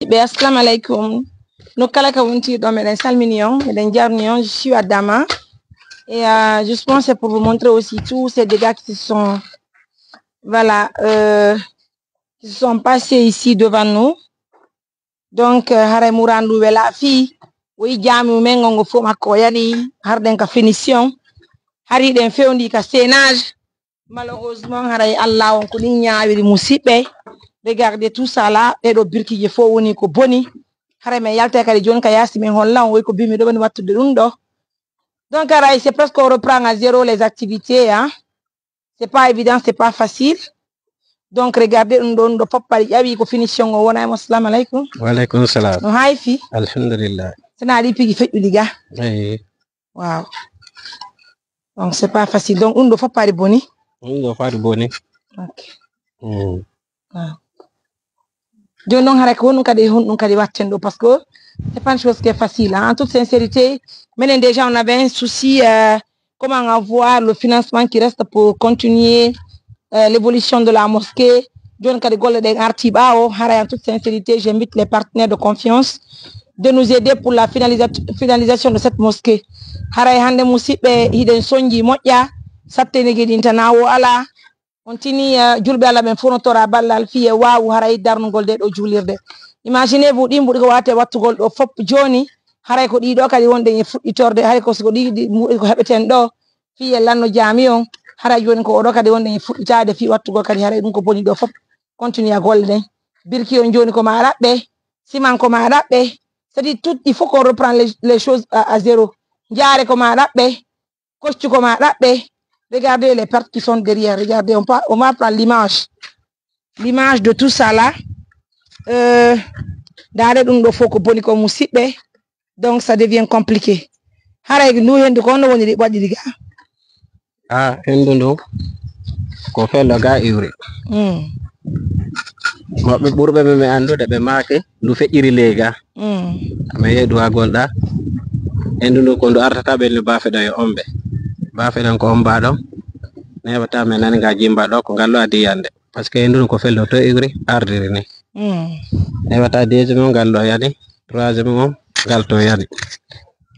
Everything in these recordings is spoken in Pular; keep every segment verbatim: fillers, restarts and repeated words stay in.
Ɓe, assalamu alaikum. Nous kala ka wonti ɗo, meɗen salmini on, meɗen jarni on, je suis Adama. Et euh, justement, c'est pour vous montrer aussi tous ces dégâts qui se sont, voilà, euh, qui se sont passés ici devant nous. Donc, euh, haray murandu wela fi, woyi jami men ngon ngo fo makko yani, harden ka finition, hari den fewndi ka scenage. Malheureusement, haray Allah on ko ni ñaawiri musiɓɓe. Regardez tout ça là, ɗeɗo birkiji fo woni ko boni. Haray men yaltay kadi joni ka yasi men holla on woyi ko bimi ɗo woni wattude ɗum ɗo. Donc, haray c'est presque on reprend à zéro les activités, hein. C'est pas évident, c'est pas facile. Donc, regardez ɗum ɗo, ɗum ɗo fof paɗi ƴawi ko finition o wona e mo. Assalamu alaikum. Wa alaikum salam. No hay fi? Alhamdulillah. Sena ɗi pigi feƴƴuɗi ga. Eyi. Waaw. Donc, c'est pas facile. Donc, ɗum ɗo fof paɗi boni. Ɗum ɗo fof paɗi boni. Ok. Mm. Waaw. Joni noon, haray ko honɗum kadi, honɗum kadi watten ɗo, parce que c'est pas une chose qui est facile, hein. En toute sincérité, menen déjà, on avait un souci, euh, comment avoir le financement qui reste pour continuer, euh, l'évolution de la mosquée. Joni kadi golle ɗen arti ɓaawo, haray en toute sincérité, j'invite les partenaires de confiance de nous aider pour la finalisa-, finalisation de cette mosquée. Haray hannde musiɓɓe, hiɗen sonji moƴƴa, sattene giɗinta nawo ala, on tini, eh, julɓe Allah ɓen fof no tora ballal fii e waawu haray darnugol ɗee ɗoo juulirde. Imaginez-vous, ɗii mbuɗi ko waawetee wattugol ɗoo fof jooni, haray ko ɗii ɗoo kadi wonɗen e fuɗɗitorde, haray ko si ko ɗii, ɗii mbuɗi ko heɓeten ɗoo fii e lanno jaami on, haray jooni ko oo ɗoo kadi wonɗen e fuɗɗitaade fii wattugol kadi, haray ɗum ko boni ɗoo fof. Continue golle ɗen. Birki on jooni ko maa ɗaɓɓe, siman ko maa ɗaɓɓe. C'est-à-dire tout, il faut qu'on reprend les, les choses à, à zéro. Njaare ko maa ɗaɓɓe, koccu ko maa ɗaɓɓe. Regardez les pertes qui sont derrière. Regardez, on va, on va prendre l'image. L'image de tout ça là. Euh, ndaare ɗum ɗoo fof ko boni ko musiɓɓe. Donc, ça devient compliqué. Haray ndu henndu ko honno woni waɗiri ga? Ah, henndu ndu ko fello ga iwri. Mm. Woɓɓe ɓurɓe men, men anndude ɓe maaki ndu feƴƴiri ley ga. Mm. Amen yehi duwagol ɗa. Henndu ndu ko ndu artata ɓe no baafe ɗo e ombe. Baafe ɗon ko omba ɗon. Neɓata men nani nga jimba ɗo ko ngal ɗo addi yande. Parce que henndu ndu ko fello to iwri ardiri ni. Mm. Neɓata deuxième o ngal ɗo yani. Troisième o ngal to yani.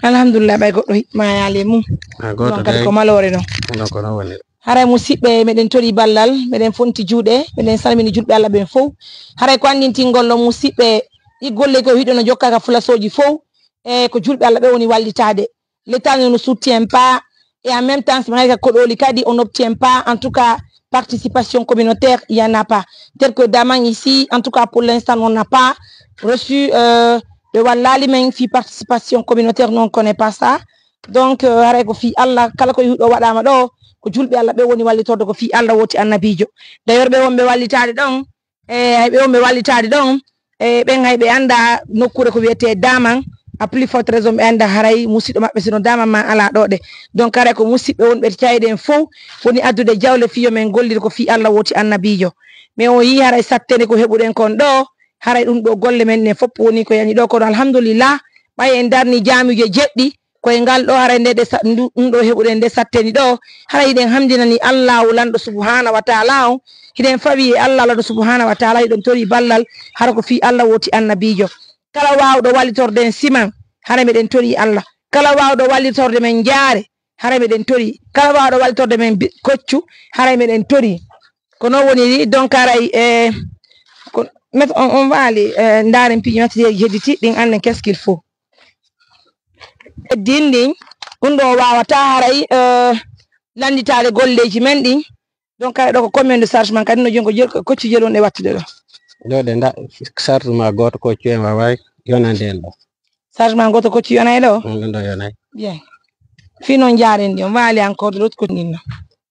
Alhamdulillah, ɓay goɗɗo hiɓɓayaali e mum. Ah, goto ɗon kadi day. Ko maloore non. Ɗon ko non woni. Haray musiɓɓe, meɗen tori ballal, meɗen fonti juuɗe, meɗen salmini julɓe Allah ɓen fow. Haray ko anndintingol non musiɓɓe, ɗi golle ko hiɗo no jokka ka fulasooji fow, e ko julɓe Allah ɓe woni wallitaade. L'État ne nous soutient pas. Et en même temps, si ɓe ngari ka koɗooli kadi, on n'obtient pas, en tout cas, participation communautaire, il y en a pas. Tel que Daman ici, en tout cas, pour l'instant, on n'a pas reçu, euh, ɓe wallaali men fii participation communautaire, non, on connaît pas ça. Donc, euh, haray ko fii Allah, kala ko hiɗo waɗaama ɗo, ko julɓe Allah ɓe woni wallitorde ko fii Allah woti annabiijo. D'ailleurs, ɓe wonɓe wallitaade ɗon, e hay ɓe wonɓe wallitaade ɗon, e ɓen hay ɓe annda nokkuure ko wiyetee Daman, à plus forte raison ɓe annda haray musiɗɗo maɓɓe sino Daman ma alaa ɗo ɗe. Donc, haray ko musiɓɓe wonɓe cayɗen fow woni addude jawle fii yo men gollir ko fii Allah woti annabiijo. Mais on yii haray sattene ko heɓuɗen kon ɗo, haray ɗum ɗo golle men ɗen fof woni ko yani ɗo. Kono alhamdulillah, ɓay en darni jaamiije jeɗɗi, ko e ngal ɗo haray nde, ɗe sa-, ndu-, ɗum ɗo heɓuɗen nde satteni ɗo, haray hiɗen hamdinani Allaahu lanɗo subhaanahu wa taala on, hiɗen fawi e Allah lanɗo subhaanahu wa taala, hiɗen tori ballal, hara ko fii Allah woti annabiijo. Kala waawɗo wallitorde en siman, haray meɗen tori Allah. Kala waawɗo wallitorde men jaare, haray meɗen tori. Kala waawɗo wallitorde men bi-, koccu, haray meɗen tori. Ko non woniri, donc haray, e, ko, met on, on waali, e, ndaaren piiji matériel hedditi, ɗin annen qu'est-ce qu'il faut. Din ɗin, ɗum ɗo waawataa haray, eh, lannditaade golleeji men ɗin. Donc, kala ɗo ko combien de chargement kadi no joni ko jel-, koccu jelu on e wattude ɗo? Ɗo ɗe nda-, chargement gooto koccu en waaway yonande en ɗo. Chargement gooto koccu yonay ɗo? Mm, ɗum ɗo yonay. Bien. Fii noon njaaren ɗi, on waali encore de l'autre côté ɗin no?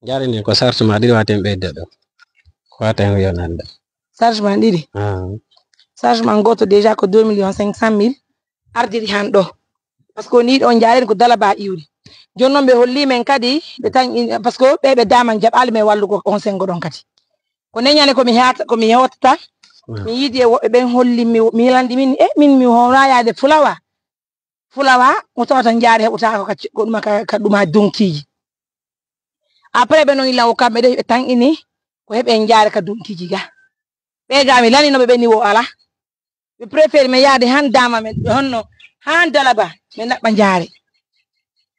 Njaaren ɗin ko chargement ɗiɗi waaten ɓeyde ɗo. Ko waaten yonande. Chargement ɗiɗi. Ah. Chargement gooto déjà ko deux millions cinq cent mille ardiri han ɗo. Parce que ni ɗo njaaren ko dalaba iwri. Jooni noon ɓe holli men kadi, ɓe tan, parce que ɓe, ɓe Daman jaɓaali men wallugo on senngo ɗon kadi. Ko neñane ko mi heata, ko mi hewtata. Ah. Mi yiidi e woɓɓe ɓen holli mi, mi landi min, e min mi hoora yaade fulawa. Fulawa, mo tawata njaari heɓutaako ka ci-, ko ɗuma ka, ka ɗuma dunkiiji. Après ɓe non illa o kamɓe de ɓe tan ini ko heɓe njaare ka dunkiiji ga. Ɓe ga mi lani no ɓe ɓe ni wo ala. Ɓe préféré men yaade han Dama men, honno, han Dalaba, men ɗaɓɓa Njaare.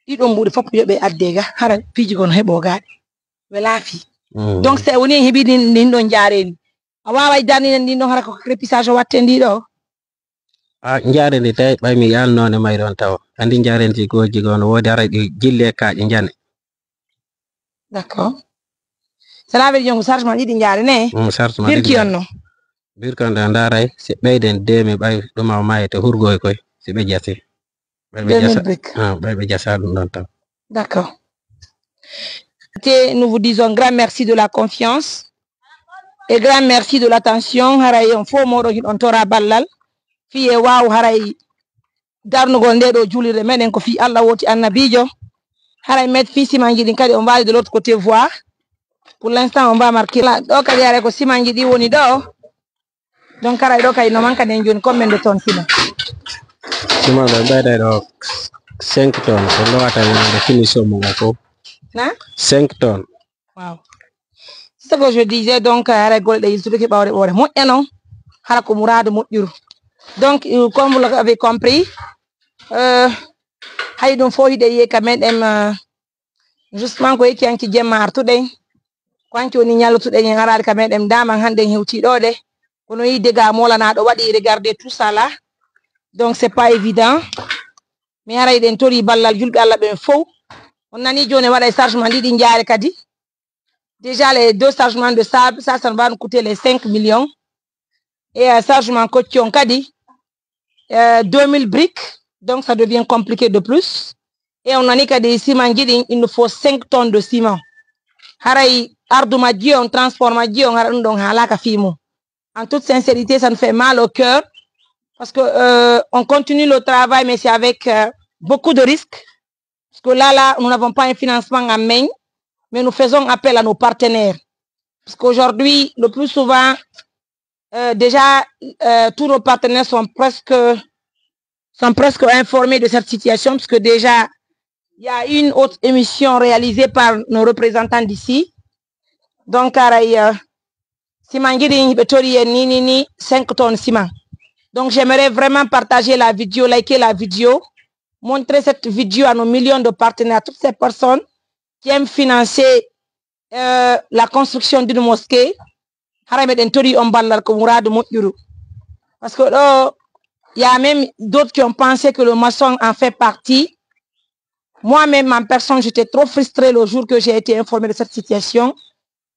Ɗiɗon mbuuɗi fof yoɓe adde ga, hara piiji kono heɓo gaaɗe. Ɓe laafi. Mm. Donc, si a woni en heɓi ɗin, ɗin ɗon Njaare ni, a waaway darninen ɗin ɗon hara ko crépissage o watte ndi ɗo? A Njaare ndi tawi ɓay mi yaalnoone may ɗon taw. Andi Njaare ndi gooji goo no woodi hara ɗi jille kaaƴe njane. D'accord. Cela veut dire ko charge ma ɗiɗi Njaare ne? Mm, charge ma ɗiɗi Birki on Njaare. No? Birki on ɗon ndaaray, si ɓeyden deux mille ɓay ɗuma o maayete hurgoy koy, si ɓe jasi. Ɓay ɓe deux mille jasa, briques. Ah, ɓay ɓe jasa ɗum ɗon taw. D'accord. Te, nous vous disons grand merci de la confiance et grand merci de l'attention. Haray on fof moɗon hiɗon tora ballal. Fii e waaw haray darnugol nde ɗo juulirde meɗen ko fii Allah wooti annabiijo. Haray met fii simanji ɗin kadi on mbaali de l'autre côté voie. Pour l'instant, on va marquer. Voilà, ɗo kadi haray ko simanji ɗi woni ɗo. Donc, haray ɗo kadi no manka nden jooni combien de tonnes siman? Siman ɗo ɓeyday ɗo cinq tonnes. Ko lowata wonande finition mum o fof. Na? Cinq tonnes. Waaw. Ce que je disais, donc, haray golle ɗe yiltude ki ɓawre ɓoore moƴƴa non. Hara ko muraadu moƴƴuru. Donc, euh, comme vous l'avez compris, euh, hay ɗum fof hiɗe yiye ka meɗen, euh, justement ko yekki hanki jemma artuɗen. Ko hanki woni ñallutuɗen en araade ka meɗen Daaman hannden hewtii ɗo de. Kono yi dega moolanaaɗo waɗi, regardez tout ça là. Donc, c'est pas évident. Mi haray ɗen tori ballal julɓe Allah ɓen fow. On nani jooni waɗa e chargement ɗiɗi Njaare kadi. Déjà, les deux chargements de sable, ça, ça va nous coûter les cinq millions. Et, euh, chargement caution kadi, euh, deux mille briques. Donc, ça devient compliqué de plus. Et on a dit que des ciments, il nous faut cinq tonnes de ciment. Haray ardu majji on, transport majji on, hara ɗum ɗon haalaka fii mum. En toute sincérité, ça nous fait mal au cœur parce que, euh, on continue le travail, mais c'est avec, euh, beaucoup de risques. Parce que là, là, nous n'avons pas un financement en main, mais nous faisons appel à nos partenaires. Parce qu'aujourd'hui, le plus souvent, euh, déjà, euh, tous nos partenaires sont presque, sont presque informés de cette situation, parce que déjà, il y a une autre émission réalisée par nos représentants d'ici. Donc, haray, euh, ciment ngiɗi ɓe tori en ni, ni, ni, cinq tonnes ciment. Donc, j'aimerais vraiment partager la vidéo, liker la vidéo, montrer cette vidéo à nos millions de partenaires, toutes ces personnes qui aiment financer, euh, la construction d'une mosquée. Haray meɗen tori on ballal ko muraadu moƴƴuru. Parce que ɗo, il y a même d'autres qui ont pensé que le maçon en fait partie. Moi-même, en personne, j'étais trop frustrée le jour que j'ai été informée de cette situation.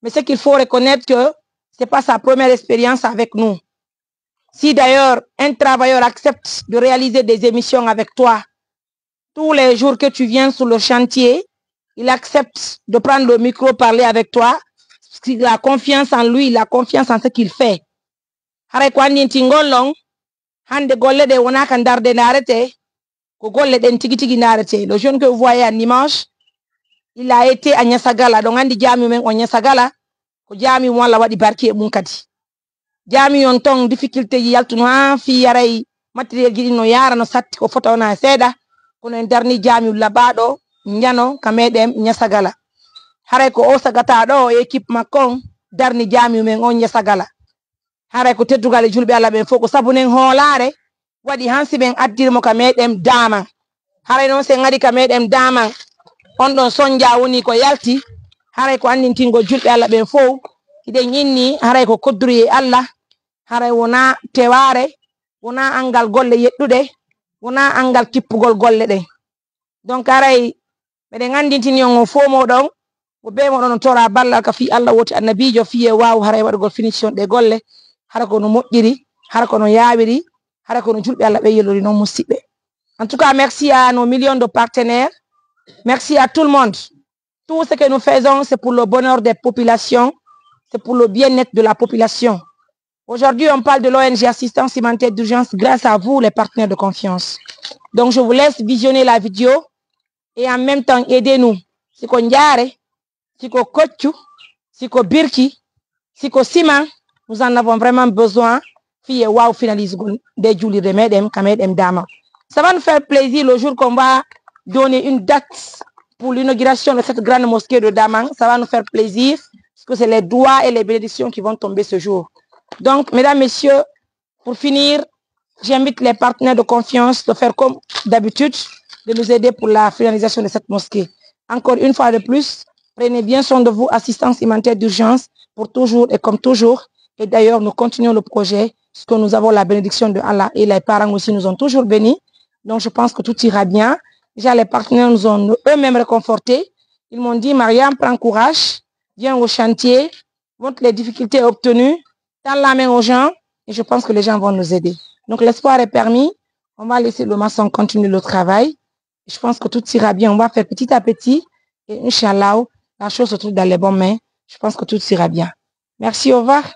Mais ce qu'il faut reconnaître que c'est pas sa première expérience avec nous. Si d'ailleurs un travailleur accepte de réaliser des émissions avec toi, tous les jours que tu viens sur le chantier, il accepte de prendre le micro, parler avec toi, parce qu'il a confiance en lui, il a confiance en ce qu'il fait. Haray ko anndintingol on, hannde golle ɗe wonaa ka ndarde ndaarete, ko golle ɗen tigi tigi ndaarete. Le jeune que vous voyez en image, il a été à Niassagala. Ɗon anndi jaami men on Niassagala, ko jaami mo Allah waɗi barki e mum kadi. Jaami on ton difficulté ji yaltuno haa fii haray matériel ji ɗin no yaara no satti ko fota wona e seeɗa, kono en darni jaami laɓaaɗo njano ka meɗen Niassagala. Haray ko o sagata ɗo e équipe makko on darni jaami men on Niassagala. Haray ko teddugal e julɓe Allah ɓen fof, ko sabu nen hoolaare waɗi hansi ɓen addiri mo ka meɗen Daaman. Haray non si en ari ka meɗen Daaman, on ɗon sonja woni ko yalti, haray ko anndintingol julɓe Allah ɓen fow, hiɗen inni haray ko kodduri e Allah, haray wonaa tewaare, wonaa anngal golle yeɗɗuɗe, wonaa anngal kippugol golle ɗen. Donc, haray meɗen anndintini on, on fow moɗon, ko bee moɗon on tora ballal ka fii Allah wooti annabiijo, fii e waawu haray waɗugol finition ɗe golle, hara ko no moƴƴiri, hara ko no yaawiri, hara ko no julɓe Allah ɓe yellori non musiɓɓe. En tout cas, merci à nos millions de partenaires. Merci à tout le monde. Tout ce que nous faisons, c'est pour le bonheur des populations, c'est pour le bien-être de la population. Aujourd'hui, on parle de l'O N G Assistance Humanitaire d'Urgence grâce à vous, les partenaires de confiance. Donc, je vous laisse visionner la vidéo et en même temps, aidez-nous. Si ko njaare, si ko koccu, si ko birki, si ko ciment, nous en avons vraiment besoin. Fii e waaw finalisugol nde juulirde meɗen, ka meɗen Daaman. Ça va nous faire plaisir le jour qu'on va donner une date pour l'inauguration de cette grande mosquée de Daaman. Ça va nous faire plaisir, parce que c'est les doigts et les bénédictions qui vont tomber ce jour. Donc, mesdames, messieurs, pour finir, J'invite les partenaires de confiance de faire comme d'habitude, de nous aider pour la finalisation de cette mosquée. Encore une fois de plus, prenez bien soin de vous, assistance humanitaire d'urgence pour toujours et comme toujours. Et d'ailleurs, nous continuons le projet, parce que nous avons la bénédiction de Allah et les parents aussi nous ont toujours bénis. Donc, je pense que tout ira bien. Déjà, les partenaires nous ont eux-mêmes réconfortés. Ils m'ont dit, Mariam, prends courage, viens au chantier, montre les difficultés obtenues, tends la main aux gens, et je pense que les gens vont nous aider. Donc, l'espoir est permis. On va laisser le maçon continuer le travail. Je pense que tout ira bien. On va faire petit à petit. Et Inch'Allah, la chose se trouve dans les bonnes mains. Je pense que tout ira bien. Merci, au revoir.